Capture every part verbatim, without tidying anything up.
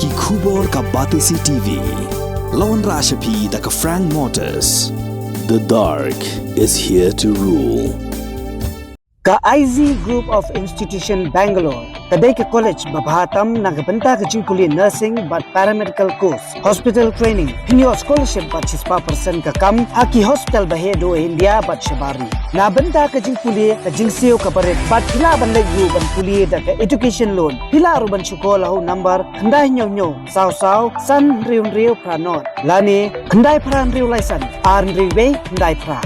Ki khubor ka Batesi T V. La wanrah sha phi da ka Frank Motors. The dark is here to rule. Ka I Z Group of Institution Bangalore ka dei ka college ba bha tam na ka bynta ka jingpule nursing bad paramedical course, hospital training, pynïoh scholarship bad shispah percent ka kam ha ki hospital ba heh duh India bad shabar ri. Na bynta ka jingpule ka jingsiew kaba rit bad phi lah ban leit ruh ban pule da ka education loan. Phi lah ruh ban shu call ha u number khyndai hynñiew hynñiew saw saw san hynriew hynriew phra nod lane khyndai phra hynriew lai san ar hynriew wei khyndai phra.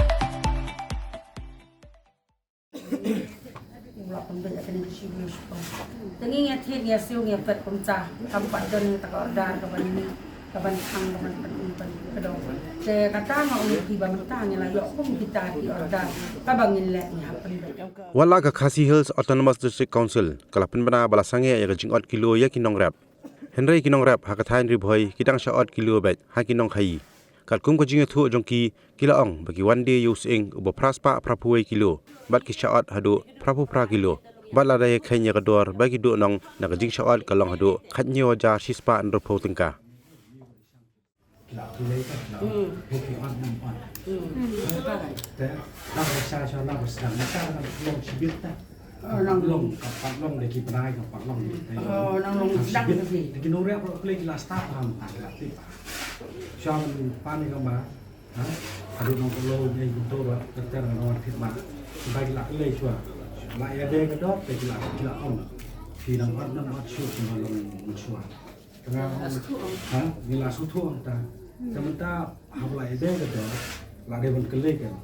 Te ngi ngi thied ngi siew ngi pet kumta kam pat don ngi ta ka order ka ban ni ka ban thang ka ban pynpyndong. Te kata nga ong ïa phi ba mynta ngi la ïoh kum kita ki order kaba ngin leh ngi hap pynpyndong. Wat la ka Khasi Hills Autonomous District Council ka la pynbna ba la sangeh ïa ka jingot kilo ïa ki nongrep, hynrei ki nongrep ha ka thaiñ Ri Bhoi ki dang shah ot kilo beit ha ki nongkhaïi. Katkum ka jingïathuh jong ki, ki la ong ba ki wan die ïa u sying uba phra spah phra phew wei kilo bad ki shah ot haduh phra phew phra kilo. Bad lada ïakheiñ ïa ka dor ba ki duhnong na ka jingshah ot ka long haduh khathynñiew hajar shispah hynriewphew tyngka. Shuwa ban pan ïa ka ma, ha? Haduh nong ka long ïa ki bynta ba ter ter ngan wan thied ma. Ba ki la kylli shuwa. La ïa dei ka dor, te ki la, ki la ong. Phi nang ot nang ot shuh, ki ma long shuwa. Tengah ong, ha? Ngi la shu thuh ong ta. Te mynta haba la ïa dei ka dor, la dei ban kylli kan.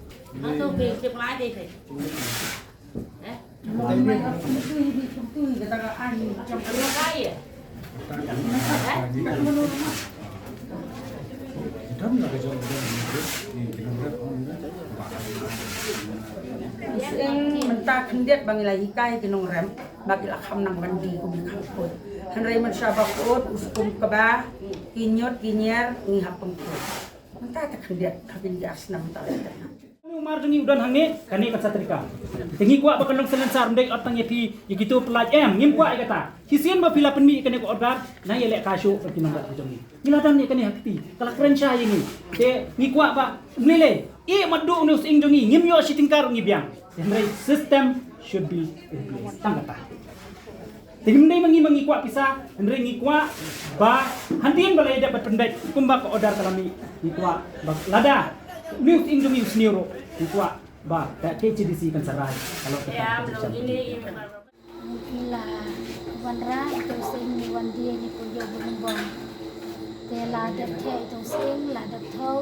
Mynta khyndiat ba ngi la hikai ki nongrep ba ki la kham nang ban die kum ki kham khuid. Hynrei mynshwa ba khuid u skum kaba ki ñiut ki ñiar ngi hap pynkhuid. Mynta te khyndiat ha kin ki ar snem mynta la ïa. Une u mar jong ngi u don hangne, kane ka sa trika. Te ngi kwah ba kan long silencer, ym dei ot tang ïa phi, ïa kito pynlait em, ngim kwah ïa kata. Shisien ba phi la pynmih ïa kane ka order, nang ïaleh ka shuh ka ki nongrep jong ngi. Ngi la don ïa kane ha kti, ka la kren shai ïa ngi. Te ngi kwah ba, ym lei lei, ïeh mat duh une u sying jong ngi, ngim ïoh shi tyngka ruh ngi biang. Hynrei system should be in place. Tang kata. Te ngim dei ma ngi ma ngi kwah pisa, hynrei ngi kwah ba hadien ba la ïa dep ban pynbeit kumba ka order ka la mih, ngi kwah ba lada une u sying jong ngi u sniew ruh, ngi kwah ba ka K H A D C kan sa rai ka long ka. Ngi la wanrah ïa u sying, ngi wan die ngi poi ïa u Bhoirymbong. Te la dep theh ïa u sying, la dep thew.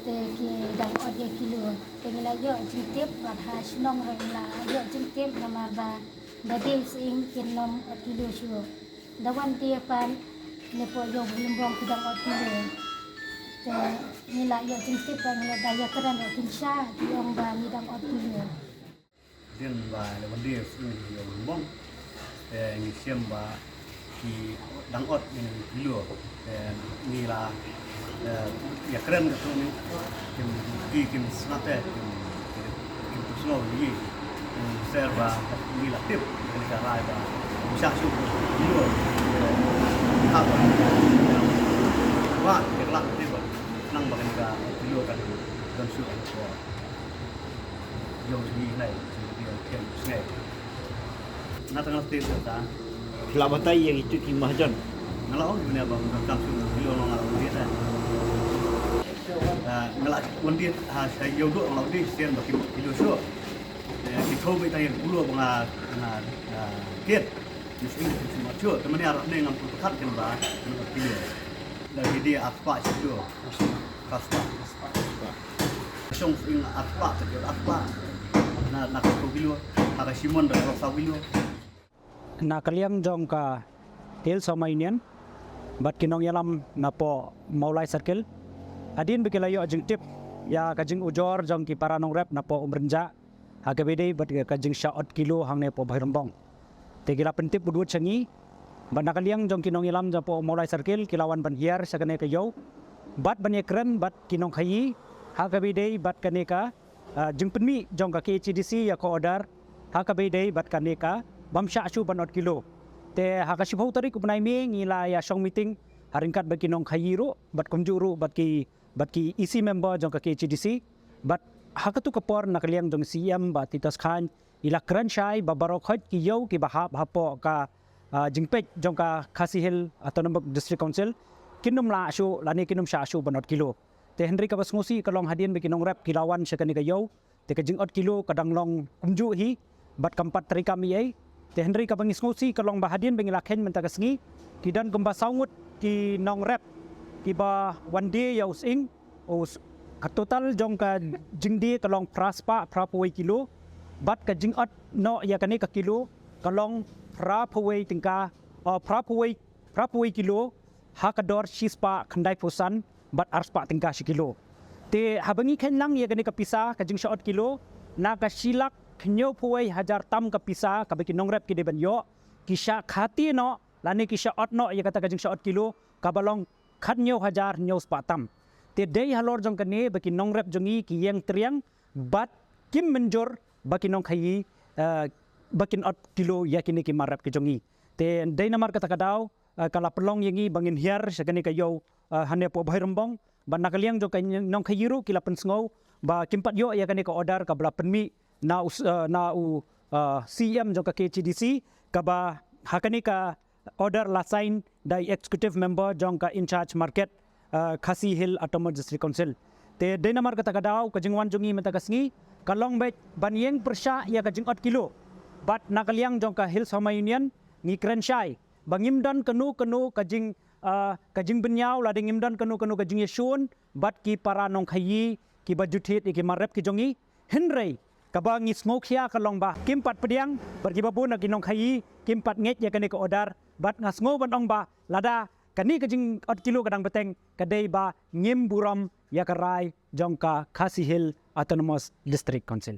Te ki dang ot ïa kilo. Te ngi la ïoh jingtip bad ha shnong ruh ngi la ïoh jingtip namar ba da die u sying kin nym ot kilo shuh. Da wan die pat ne poi ïa u Bhoirymbong ki dang ot kilo. Te ngi la ïoh jingtip ba ngi la da ïakren ruh kin sha ki ong ba ngi dang ot kilo. Dien ba la wan die u sying ïa u Bhoirymbong. Te ngi shem ba ki dang ot ïa u kilo. Te ngi la, eh, ïakren ka tu ni, kim, ki kim sngap te, kim, kim, kim tu sngew ïa ngi. Kim ser ba ngi la tip, ngi la rai ba, um shah shuh kilo. Te, ha ba, wa, ïa ka la tip ba, nang ba kane ka kilo kan don shuh ka por. Ïoh jingïohi nai, jingïohi nai, jingïohi nai. Nga tang ngai te ta. Phi la batai ïa kitu ki mahajon. Nga la ong ïa ba nga kam shu ïoh nga la ong ïa ta. Ah, nga la wan die ha sha ïoh duh nga la ong die sien ba ki ïoh shuh. Eh, ki thoh ba ita ïa pulu ba nga, nga, ah, kit. Ni sien ki shu ma shuh. Te mane arah ne ngam pun pekat kin ba, kin ba ki ïoh. Da ki die arspah shu ïoh. Arspah. Shong ïing arspah, ka jot arspah. Na, na ka saw kilo, na ka shimon da ka saw kilo. Na ka liang jong ka Hills Farmers Union bad ki nongïalam napoh Mawlai Circle, hadien ba ki la ïoh jingtip ïa ka jingujor jong ki para nongrep napoh Umrynjah ha kaba ïadei bad ka jingshah ot kilo hangne hapoh Bhoirymbong. Te ki la pyntip bud bud sha ngi bad na ka liang jong ki nongïalam jong hapoh Mawlai Circle ki la wan ban hiar sha kane ka ïew bad ban ïakren bad ki nongkhaïi ha kaba ïadei bad kane ka, ah, jingpynmih jong ka K H A D C ïa ka order ha kaba ïadei bad kane ka bym shah shuh ban ot kilo. Te ha ka shiphew tarik u bnai May ngi la ïa shong meeting ha ryngkat bad ki nongkhaïi ruh bad kumjuh ruh bad ki bad ki E C member jong ka K H A D C bad ha katu ka por na ka liang jong C M Bah Titus Chyne i la kren shai ba baroh khoit ki ïew kiba hap hapoh ka ah, jingpeit jong ka Khasi Hills Autonomous District Council kin ym lah shuh lane kin ym shah shuh ban ot kilo. Te hynrei kaba sngewsih ka long hadien ba ki nongrep ki la wan sha kane ka ïew te ka jingot kilo ka dang long kumjuh hi bad kam pat trei kam ei ei. Te hynrei kaba ngi sngewsih ka long ba hadien ba ngi la kheiñ mynta ka sngi ki don kumba saw ngut ki nongrep kiba wan die ïa u sying, u s- ka total jong ka jingdie ka long phra spah phra phew wei kilo bad ka jingot noh ïa kane ka kilo ka long phra phew wei tyngka, oh, phra phew wei phra phew wei kilo ha ka dor shi spah khyndai phew san bad ar spah tyngka shi kilo. Te haba ngi kheiñ lang ïa kane ka pisa ka jingshah ot kilo na ka shi lak hynñiew phew wei hajar tam ka pisa kaba ki nongrep ki dei ban ïoh, ki shah khati noh lane ki shah ot noh ïa kata ka jingshah ot kilo kaba long khathynñiew hajar hynñiew spah tam. Te dei halor jong kane ba ki nongrep jong ngi ki ïeng triang bad kim mynjur ba ki nongkhaïi, eh, ba kin ot kilo ïa kine ki mar rep ki jong ngi. Te dei namar kata ka daw, eh, ka la pynlong ïa ngi ba ngin hiar sha kane ka ïew, eh, hangne hapoh Bhoirymbong bad na ka liang jong ka nongkhaïi ruh ki la pynsngew ba kim pat ïoh ïa kane ka order kaba la pynmih na u s- eh, na u, eh, C M jong ka K H A D C kaba ha kane ka order la sign da i executive member jong ka in charge market, uh, Khasi Hills Autonomous District Council. Te dei namar kata ka daw ka jingwan jong ngi mynta ka sngi ka long beit ban ïeng pyrshah ïa ka jingot kilo. Bad na ka liang jong ka Hills Farmer Union ngi kren shai ba ngim don kano kano ka jing, uh, ka jingbynñiaw lada ngim don kano kano ka jingïashun bad ki para nongkhaïi kiba ju thied ïa ki mar rep ki jong ngi. Hynrei kaba ngi sngewkhia ka long ba kim pat pdiang bad kiba bun na ki nongkhaïi kim pat ngeit ïa kane ka order bad nga sngew ban ong ba lada kane ka jingot kilo ka dang bteng ka dei ba ngim burom ïa ka rai jong ka Khasi Hills Autonomous District Council.